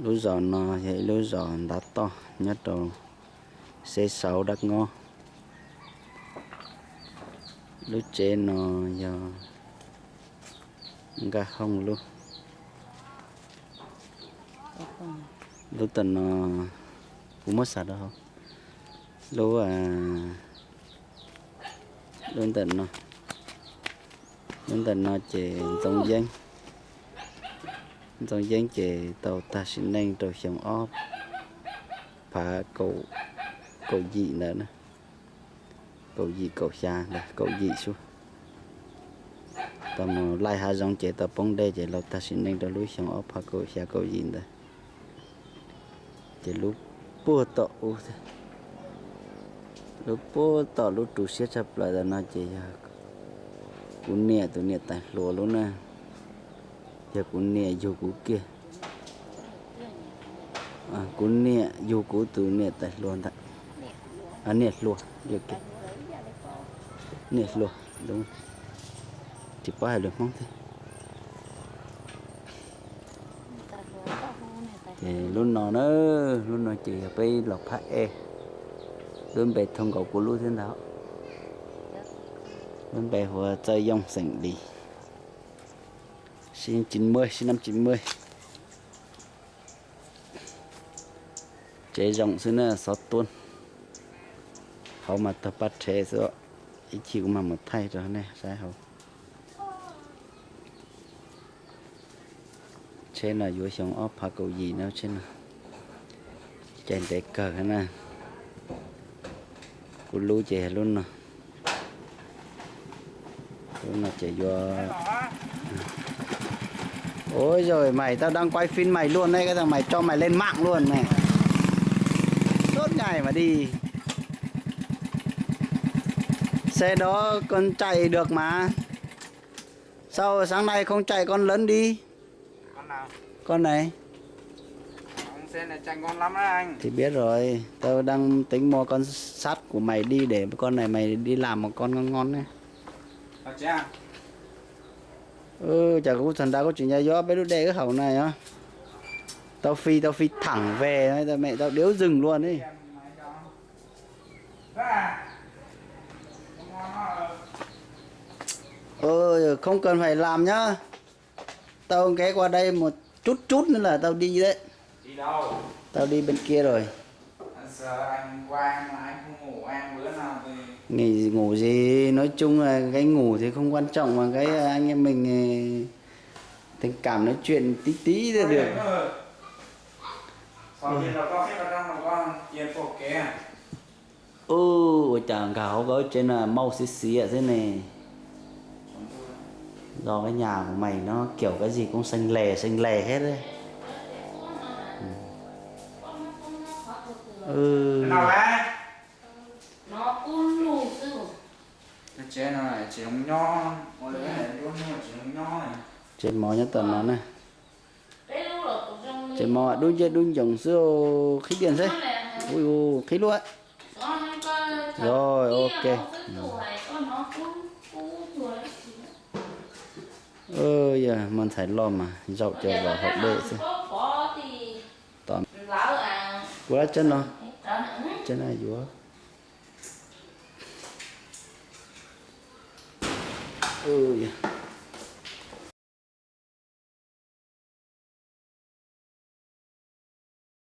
Lub zos no yog ib lub zos ntav toj nyob rau Xeb Xauv Dab Ngob. Lub tsev no yog Nkaj Hooj lub. Lub tom no kuv muab xav rau hauv. Lub, lub ntawm no, lub ntawm no ces Ntxoov Yeeb. Ntxoov Yeeb ces tau tag sim neej rau xyoo ob phav kaum yim ntawd na. Kaum yim kaum xya ntawd, kaum yim xwb. Tau mus laij hav zoov ces tau poob dej ces laus tag sim neej rau lub xyoo ob phav kaum xya kaum yim ntawd. Ces lub puag tom ub, lub puag tom lub rus siab tshaj plaws ntawm no ces yog kuv niam tus niam tais hluas lub na. Yog kuv niam yug kuv kiag. Kuv niam yug kuv tus niam tais hluas ntawd. Niam hluas, niam hluas, tsis paub hais lus Hmoob thiab. Ces lub no na, lub no ces yog peb los phab ej, lub npe thoob nkaus kuv lub thiab ntag. Lub npe hu ua Txawj Yooj xeem Lis, sinh chín mươi, sinh năm chín mươi. Tsev zoo xwb na, xov tuab. Hauv mas tag paj rhev xwb, ib chim kuv mam mus thaij rau nej saib hauv. Tsheb no yuav xyoo ob phav kaum yim na, tsheb no cais ntev kawg na. Kuv lub ces yog lub no. Lub no ces yuav, ôi giời, mày, tao đang quay phim mày luôn đấy, cái thằng mày cho mày lên mạng luôn này. Suốt ngày mà đi. Xe đó con chạy được mà. Sao sáng nay không chạy con lấn đi? Con này. Thì biết rồi, tao đang tính mua con sắt của mày đi để con này mày đi làm một con ngon ngon nhé. Ơ, chả có thằng đó có chuyện gì do bếp đốt đèn ướt hậu này á. Tao phi, tao phi thẳng về, tao mẹ tao đéo dừng luôn ấy. Ơ, không cần phải làm nhá. Tao ghé qua đây một chút chút nữa là tao đi đấy. Tao đi bên kia rồi. Nghỉ ngủ gì, nói chung là cái ngủ thì không quan trọng mà cái anh em mình tình cảm nói chuyện tí tí là được. Ơ, ua cas nkag hauv ko tsev no mau xiv xiav xwb ne. Do cái nhà của mày nó kiểu cái gì cũng xanh lè xanh lè hết đấy. Tsev mov nyob tom no na. Tsev mov dub nciab dub ncoos xwb, qhib diam xwb. Ui, qhib luaj. Rồi, ok. Yog mas ntxhais loj mas zaum cov vauv hauv dej xwb. Kuv lab tsev no, tsev no yuav.